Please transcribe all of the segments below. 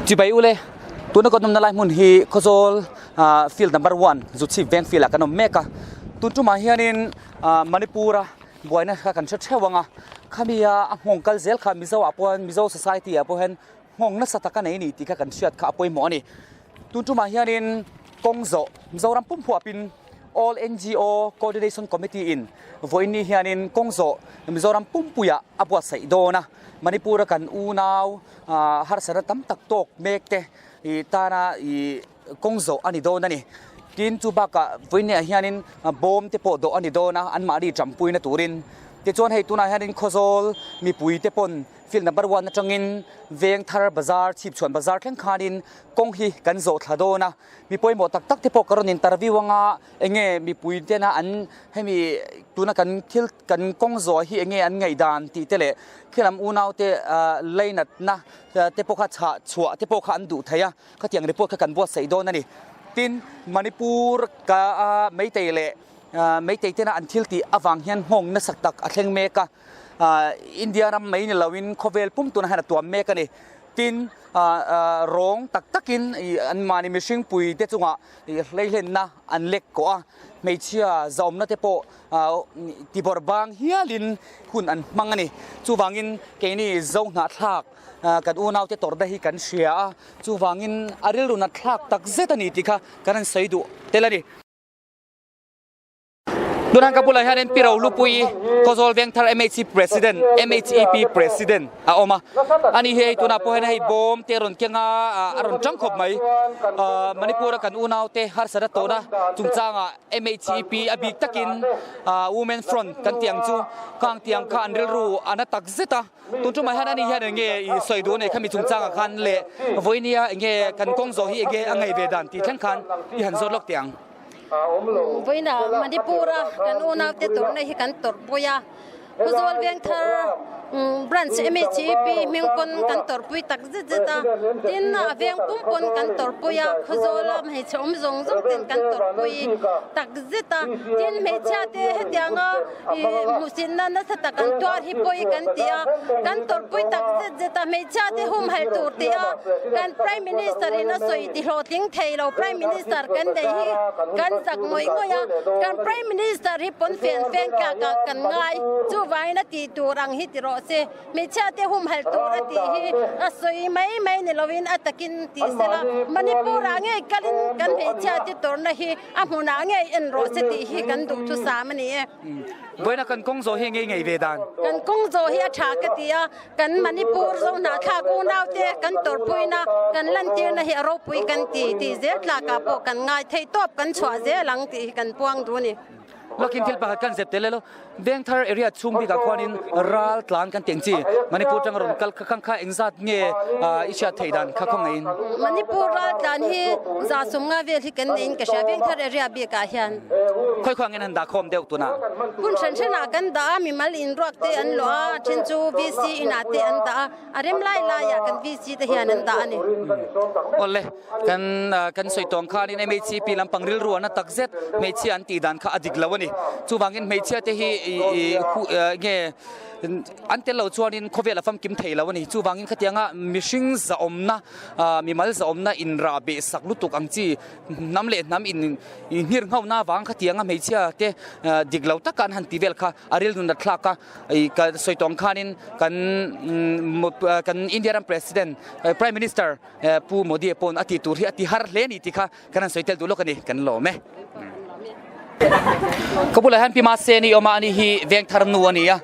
Chibai ule, tuna kan awmna lai hmun hi Khawzawl field number one Zuchhip veng field ah kan awm mek a, tun tumah hianin Manipur a buaina kha kan hre theuh ang a, khami a a nghawng kal zel kha Mizo ah pawh hian Mizo society ah pawh hian nghawng nasa tak a nei a ni tih kha kan hriat kha a pawimawh a ni. Tun tumah hianin kawng zawh Mizoram pum huapin All ngo Coordination Committee in vawiin ni hianin kawng zawh Mizoram pumpuiah a buatsaih dawn a, Manipur a kan unau harsatna tam tak tawk mek te tana kawng zawh a ni dawn a ni. Tin chu bakah vawiin ni ah hianin bawm te pawh dawh a ni dawn a, anmahni tanpuina turin. Tichuan hei tunah hianin Khawzawl mipui te pawn Field number one atangin Vengthar Bazar, Chhipchhuan Bazar thleng khanin kawng hi kan zawh thla dawn a, mi pawimawh tak tak te pawh ka rawn interview anga enge mipui tena an hemi tuna kan thil kan kawng zawh hi enge an ngaihdan tih te leh khilam unau te leinatna te pawh kha chhah chhuah te pawh kha an duh thei a, khatiang report kha kan buatsaih dawn a ni. Tin, Manipur ka Meitei leh Meitei tena an thil tih avang hian nghawng nasa tak a thleng mek a. India ram mai ni loin khawvel pum tuna hian a tuam mek a ni. Tin, rawng tak takin anmahni mihring pui te chungah hleihlenna an lek kawh a, hmeichhia zaawmna te pawh tibawrh bang hialin hun an hmang a ni. Chuvangin keini Zohnahthlak kan unaute tawrhna hi kan hria a, chuvangin a rilru natthlak tak zet a ni tih kha kan han sawi duh tel a ni. Tunah ka bulah hianin Pi Rohlupui Khawzawl Vengthar MHC President, MHEP President a awm a. Ani hi hei tunah pawh hian hei bawm te a rawn keng a, a rawn tang khawp mai. Manipur a kan unaute harsat a tawhna chungchangah MHEP a bik takin Women Front kan tih ang chu khang tiang kha an rilru a na tak zet a. Tun tumah hian ani hian enge i sawi duh a nei khami chungchangah khan leh vawinia enge kan kawng zawh hi enge a ngaih ve dan tih thleng khan i han zawt lawk teh ang. Vawiin ah Manipur a kan unaute tawrhna hi kan tawrhpui a, Khawzawl Vengthar Branch MHEP hming pawn kan tawrhpui tak zet zet a, tin a veng pum pawn kan tawrhpui a, Khawzawl a hmeichhe awm zawng zawng ten kan tawrhpui tak zet a, tin hmeichhia te hetianga ih hmuhsitna nasa tak an tuar hi pawi kan ti a, kan tawrhpui tak zet zet a, hmeichhia te humhalh tur tih a kan Prime Minister in a sawi ti hlawhtling thei lo Prime Minister kan nei hi kan zak ngawih ngawih a, kan Prime Minister hi pawn fen fen tlak ah kan ngai, chuvangin a tih tur ang hi ti rawh se, hmeichhia te humhalh tur a tih hi a sawi mai mai ni lovin a takin tih sela, Manipur ah ngei kalin kan hmeichhia te tawrhna hi A hmunah ngei en rawh se tih hi kan duhthusam a ni e. Vawiina kan kawng zawh hi ngei ngei ve dan? Kan kawng zawh hi a tha ka ti a, kan Manipur Zohnahthlak unaute kan tawrhpuina, kan lantirna hi a ropui kan ti tih zel tlakah pawh kan ngai theih tawp kan chhuah zel ang tih hi kan puang duh a ni. Lawkin thil pakhat kan zep tel elo, Vengthar area chhung bikah khuanin ral tlan kan tih ang chi, Manipur tanga rawn kal kha kha engzat nge i hriat theih dan kha khawngaih in? Manipur ral tlan hi za sawmnga vel hi kan nei in ka hria Vengthar area bikah hian. Khawi khaw angin an dah khawm deuh tunah? Hmun hran hranah kan dah a, mimal inruak te an luah a, a then chu VC inah te an dah a, a rem lai laiah kan VC te hian an dah a ni. Awle. Kan kan sawi tawng khanin MHCP lampang rilru an a tak zet hmeichhia an tih dan kha a dik lo a ni. Chuvangin hmeichhia te hi nge an tel lo chuanin khawvel a famkim thei lo a ni. Chuvangin khatianga mihring zahawmna mimal zahawmna inrah beh sak lutuk ang chi hnam leh hnam in nghir nghauhna avang khatianga hmeichhia te dik lo taka an han ti vel kha a rilru nat thlak a. I ka sawi tawng khanin kan kan India ram President Prime Minister Pu Modi pawn a tih tur hi a ti har hle a ni tih kha kan han sawi tel duh lawk a ni, kan lawm e. Ka bulah hian Pi Mahseni awm a, ani hi Vengthar nu a ni a,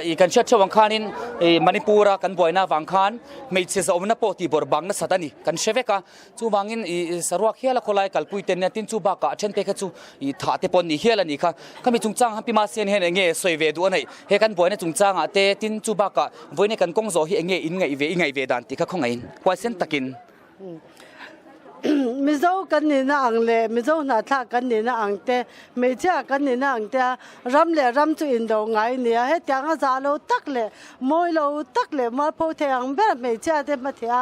i kan hriat theuh ang khanin i Manipur a kan buaina avang khan hmeichhe zahawmna pawh tih bawrh bang nasat a ni, kan hre vek a, chuvangin i saruak hial a khawlai kalpui te nia tin chu bakah a then te kha chu i thah te pawh an ni hial a ni kha. Khami chungchang han Pi Mahseni hian eng nge sawi ve duh a neih? He kan buaina chungchangah te tin chu bakah Vawiin kan kawng zawh hi eng nge in ngaih ve i ngaih ve dan tih kha khawngaih in huaisen takin. Mizo kan nihna ang leh Mizo hnahthlak kan nihna ang te, hmeichhia kan nihna ang te a ram leh ram chu indo ngai a ni a. Hetiang a zah lo tak leh mawi lo tak leh mualpho thei ang ber hmeichhia te hmatheh a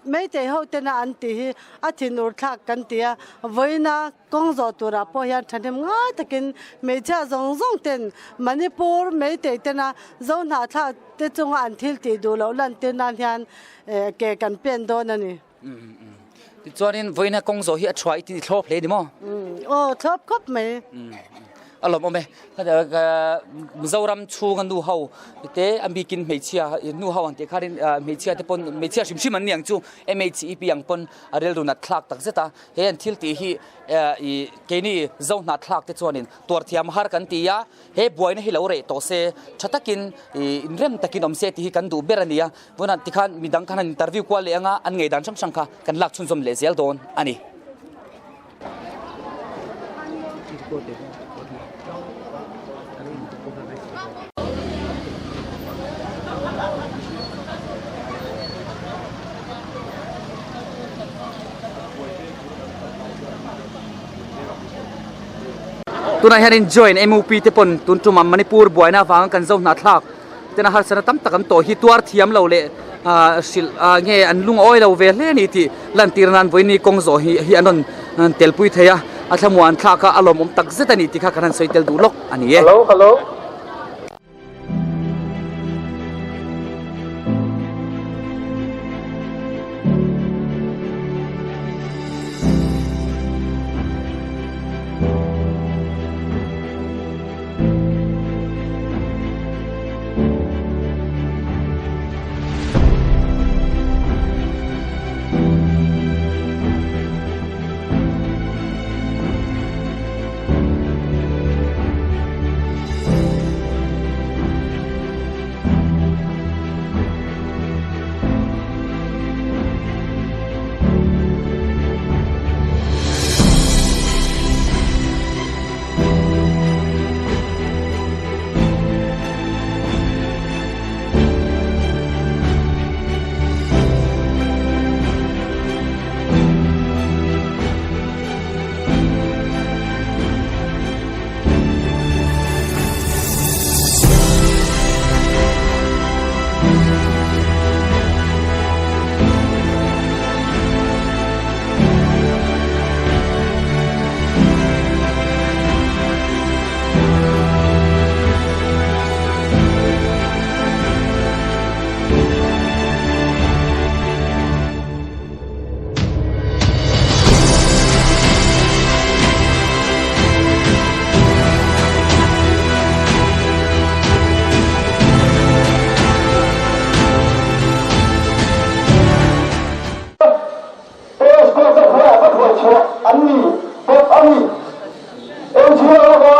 Meitei ho tena an tih hi a thinur thlak kan ti a, vawiina kawng zawh turah pawh hian thahnem ngai takin hmeichhia zawng zawng ten Manipur Meitei tena Zo hnahthlak te chunga an thil tih duh loh lantir nan hian ke kan pen dawn a ni. Tichuanin vawiina kawng zawh hi a thuai i thlawp hle ni maw? Aw, thlawp khawp mai. A lawmawm e. Mizoram chhunga nu ho te a bikin hmeichhia nu ho ang tih khanin hmeichhia te pawn hmeichhia hrim hrim an ni ang chu MHEP ang pawn a rilru nat thlak tak zet a. He an thil tih hi ih keini Zo hnah thlak te chuanin tuar thiam har kan ti a, he buaina hi lo reh tawh se tha takin ih inrem takin awm se tih hi kan duh ber a ni a. Vawiinah tikhan midang khan an interview kual leh anga an ngei dan hrang hrang kha kan lak chhunzawm leh zel dawn a ni. Tunah hianin join MUP te pawn tun tumah Manipur buaina avanga kan zo hnahthlak tena harsatna tam tak an tawh hi tuar thiam lo leh ah hrilh ah nge an lungawi lo ve hle a ni tih lantir nan vawiini kawng zawh hi hi an rawn telpui thei a a thlamuan thlak a a lawmawm tak zet a ni tih kha kan han sawi tel duh lawk a ni e. Hello hello. Passport a hruai a hruai chhuah an ni bawk a ni. Engthil lova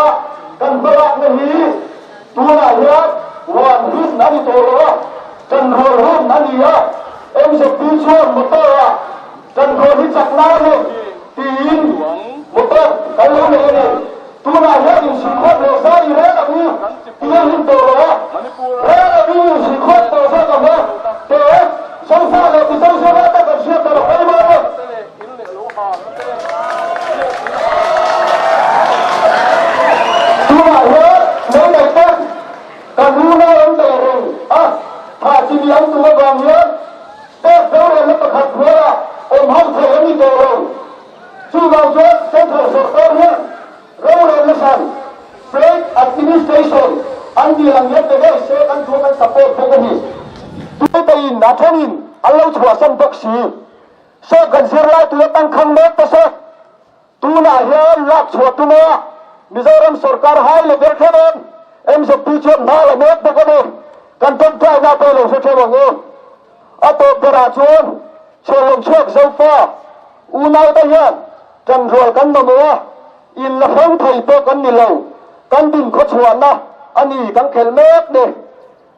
kan hmalakna hi tunah hian huan hun a ni tawh lo a, kan rual hun a ni a, MZP chuan motor ah kan rual hi chak lai lo tiin motor kan lo nei a ni. Tunah hian insuihkhawm leh zai i rel ang u ti a hun tawh lo a, rel ang u insuihkhawm tawh zawk ang a, te Zofa leh Mizo Zirlai te kan hriat tawh lo pawimawh a ni. Tunah hian lei te kan unau an nei reng a, thah chi ni an tum avang hian state rorelna pakhat hnuaiah awm ho thei an ni tawh lo. Chuvang chuan Central sorkar hian rorelna hran, State Administration, an dil ang hian pe ngei se kan duh a kan support bawk a ni. Tutein a thenin an lo chhuahsan bawk si. Saw kan zirlai tuna tangkhang mek te saw tunah hian lak chhuah tum a, Mizoram sorkar high level thlenin MZP chuan hma la mek bawk a ni. Kan tawngtaina pawh lo hre theuh ang u. A tawp berah chuan chhuanlawm chhuak Zofa unaute hian kan rual kan mamawh a, in la hrang thei pawh kan ni lo, kan din khawchhuahna a ni kan khelh mek ni.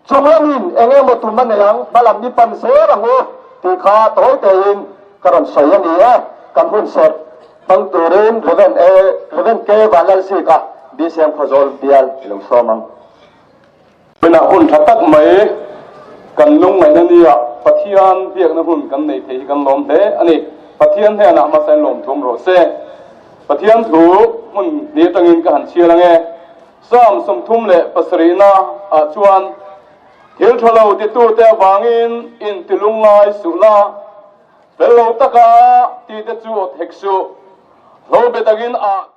Chung lamin eng emaw tum a nei ang, hmalam i pan zel ang u tih kha tawi tein ka rawn sawi a ni e. Kan hun serh hmang turin Rev. A, Rev. K. Vanlalzika, BCM Khawzawl bial i lo sawm ang. Vawiinah hun tha tak mai kan lungngaihna nia Pathian biakna hun kan nei thei hi kan lawm hle a ni. Pathian hnenah hmasa in lawmthum rawh se. Pathian thu hmun hnih atangin ka han chhiar ange. Psalm 37 na ah chuan thil tha lo titute avangin intilung ngai suh la, fel lo taka tite chu awt hek suh, hlo be takin ah.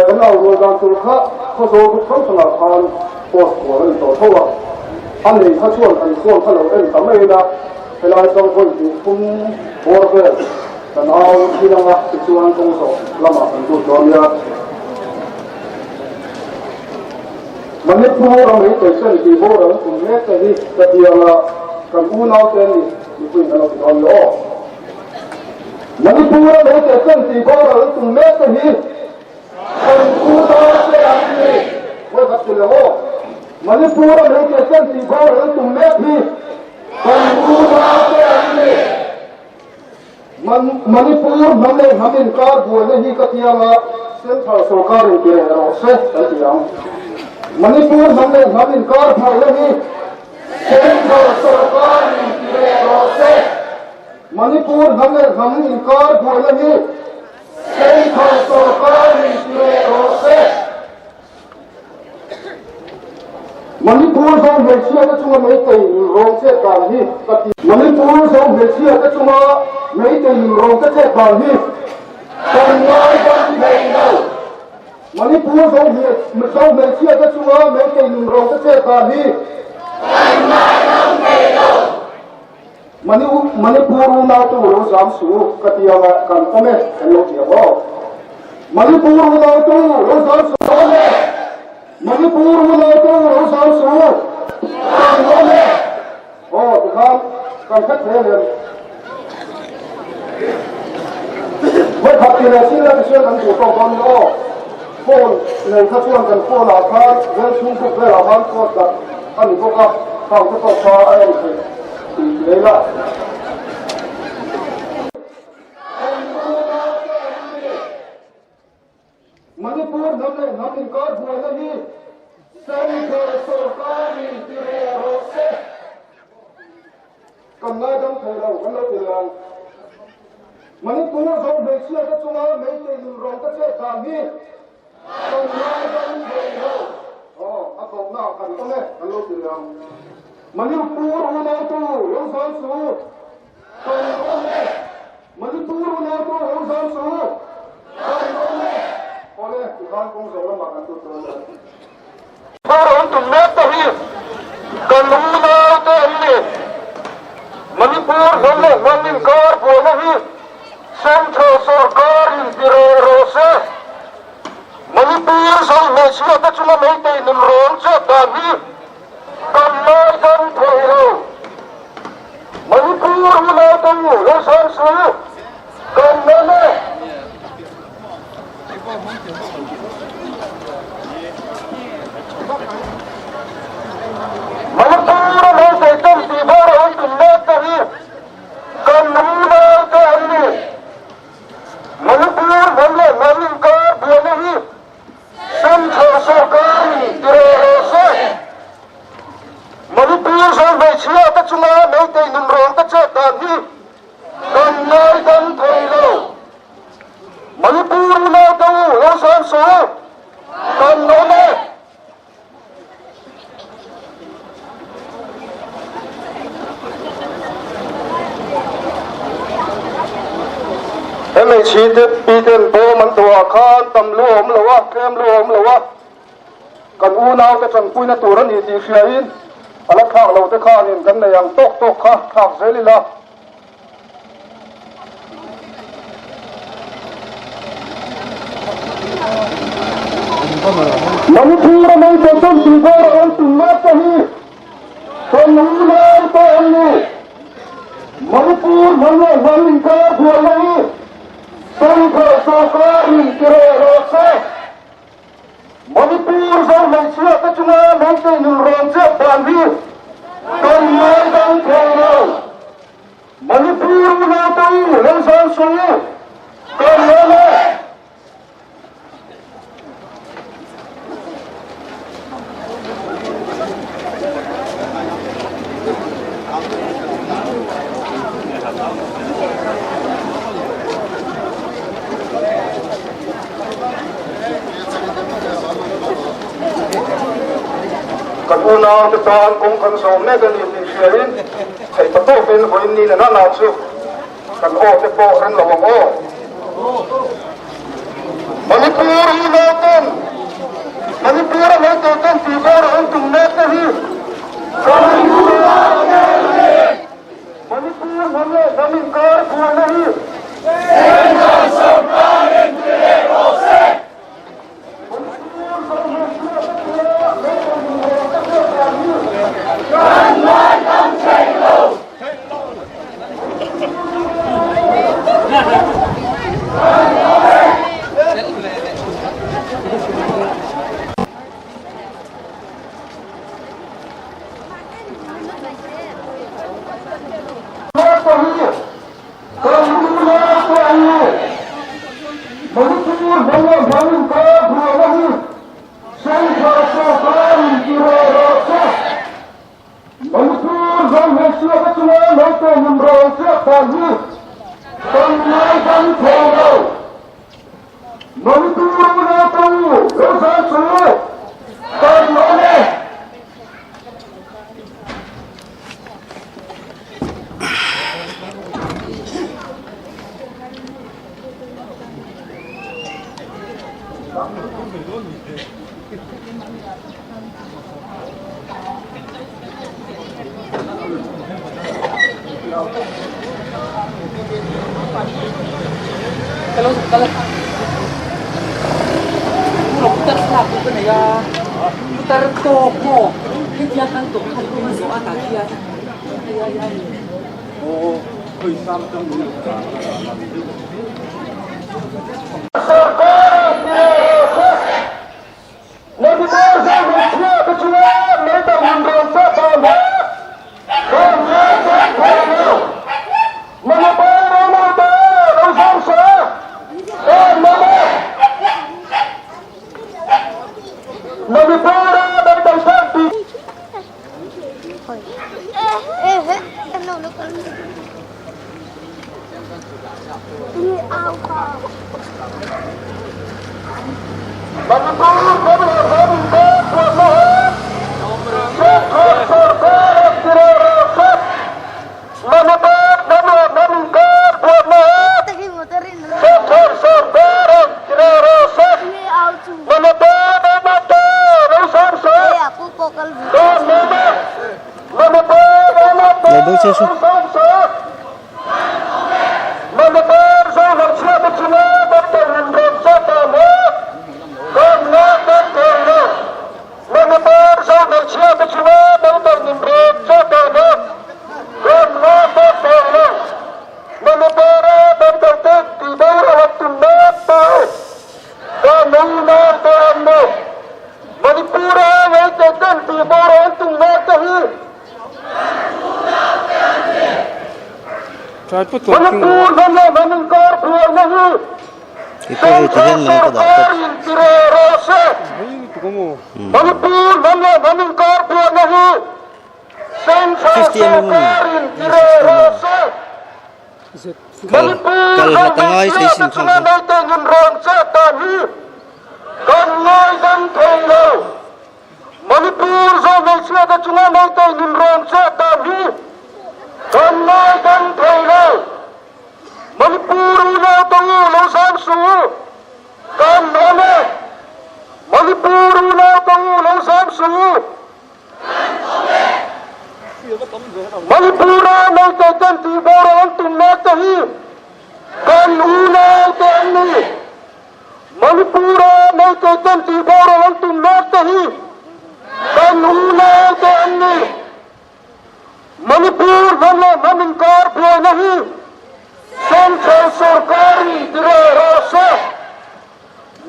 Kan au rual dan tur kha Khawzawl buk hrang hrangah khan post kual a ni tawh tho a, a nei kha chuan kan phone kha lo en ta mai ila helai chuan vawi hnih thum bawr vel Kan au thil anga tichuan kawng zawh lamah kan lut dawn nia. Manipur a Meitei sen tih boral an tum mek te hi ka tianga kan unau te an ni mipuiin kan lo ti dawn nia aw. Manipur a Meitei sen tih boral an tum mek te hi kan unau te an ni. Vawi khat ti leh aw. Manipur a Meitei sen tih boral an tum mek hi kan unau te an ni. Manipur hnam leh hnam inkar buaina hi ka tiang a, Central sorkarin ti reh rawh se kan ti ang. Manipur hnam leh hnam inkar buaina hi Central sorkarin ti reh rawh se. Manipur hnam leh hnam inkar buaina hi Central sorkarin ti reh rawh se. Manipur zo hmeichhia te chunga Meitei rawng chet dan hi ka ti. Manipur zo hmeichhia te chunga Meitei rawng te chet dan hi kan ngaidam thei lo. Manipur zo zo hmeichhia te chunga Meitei rawng te chet dan hi kan ngaidam thei lo. Manipur unautu lo zam suh u ka ti ang a, kan awm e kan lo ti ang aw. Manipur unautu lo zam suh u awm e. Manipur unautu lo zam suh u kan awm e. Aw tikhan kan hre thei alem. Vawikhat ti leh thil a tichuan kan duh tawk dawn aw. Phone nei kha chuan kan phone ah khan vengchhung book velah khan code dah a ni bawk a, khang te pawh kha a en theih tih lei la. Manipur hnam leh hnam inkar buaina hi Central sorkarin ti reh rawh se. Kan ngaidam thei lo, kan lo ti leh ang. Manipur zo hmeichhia te chunga Meitei nunrawng te chet dan hi kan ngaidam thei lo. Aw, a kohna ah kan awm e, kan lo ti leh ang. Manipur unautu lo zam su, kan awm e. Manipur unautu lo zam su, kan awm e. Awle, tikhan kawng zo lamah kan tut dawn e. Thar an tum mek te hi kan unau te an ni. Manipur hnam leh hnam inkar buaina hi Central sorkar in ti reh rawh se. Manipur zo hmeichhia te chunga Meitei nunrawn chet dan hi kan ngaidam thei lo. Manipur unau te u lo zam suh u, kan awm e. Manipur-a Meitei ten tih bawr a an tum mek te hi kan unau te an ni. Manipur hnam leh hnam inkar buaina hi Central sorkarin ti reh rawh se. Manipur zo hmeichhia te chunga Meitei nunrawn te chet dan hi kan ngaidam thei lo. Manipur unaute u lo zam suh u, kan awm e. MHP ten bawm an duhah khan tam lu a awm lo a, tlem lu a awm lo a, kan unaute tanpuina tur a ni tih hriain a la thlak lo te khanin kan nei ang tawk tawk kha thlak zel ila. Manipur-a Meitei ten tihbawr an tum mek te hi kan unau te an ni. Manipur hnam leh hnam inkar buaina hi Central sawrkarin ti reh rawh se. Manipur zo hmeichhia te chunga Meitei nunrawn chiah dan hi kan ngaidang thei lo. Manipur unaute u lo zan suh u, kan lawm e. Kan unaute tan kawng kan zawh mek a ni tih hriain theih ta tawkin vawiin ni nana na chu kan aw te pawh reng lo ang aw. Manipur unauten Manipur a meiteiten tihbawr a awm tum mek te hi kan unaute Manipur hnam leh hnam inkar buaina hi Central sorkarin ti reh rawh se. Kan unaute an ni. Manipur hnam leh hnam inkar buaina hi Central sorkarin ti reh rawh se.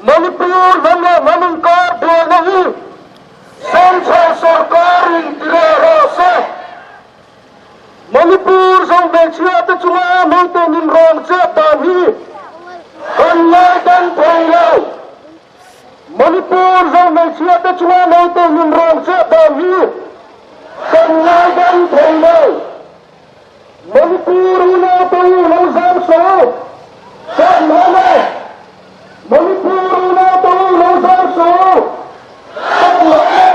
Manipur hnam leh hnam inkar buaina hi Central sorkarin ti reh rawh se. Manipur zo hmeichhia te chunga hmeichhe ninrawng chet dan hi kan ngaidam thei lo. Manipur zo hmeichhia te chunga hmeichhe ninrawng chet dan hi kan ngaidam thei lo. Manipur unaute u lo zam suh u, kan hman e. Manipur unaute u lo zam suh u, kan hman e.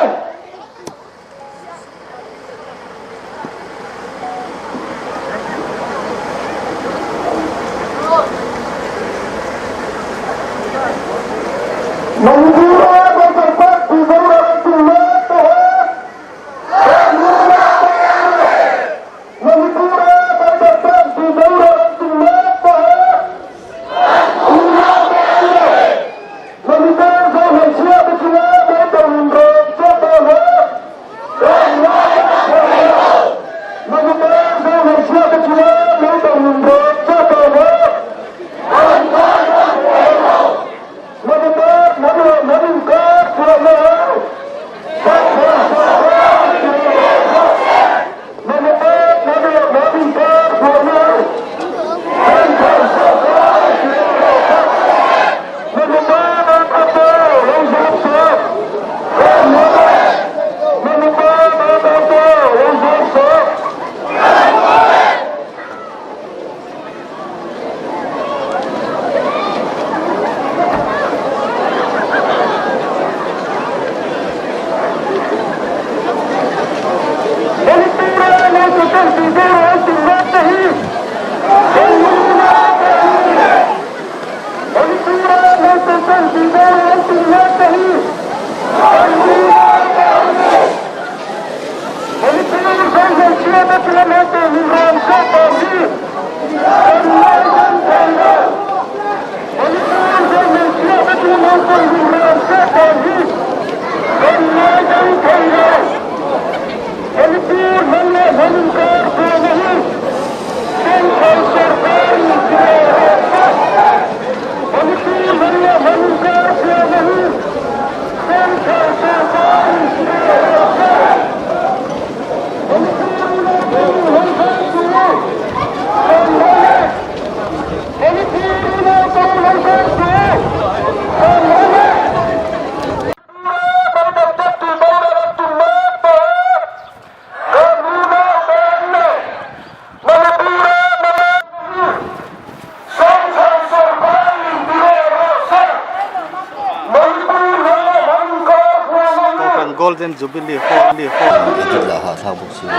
Kohhran Golden Jubilee Hall Edit lah hahthlak bawk si lo.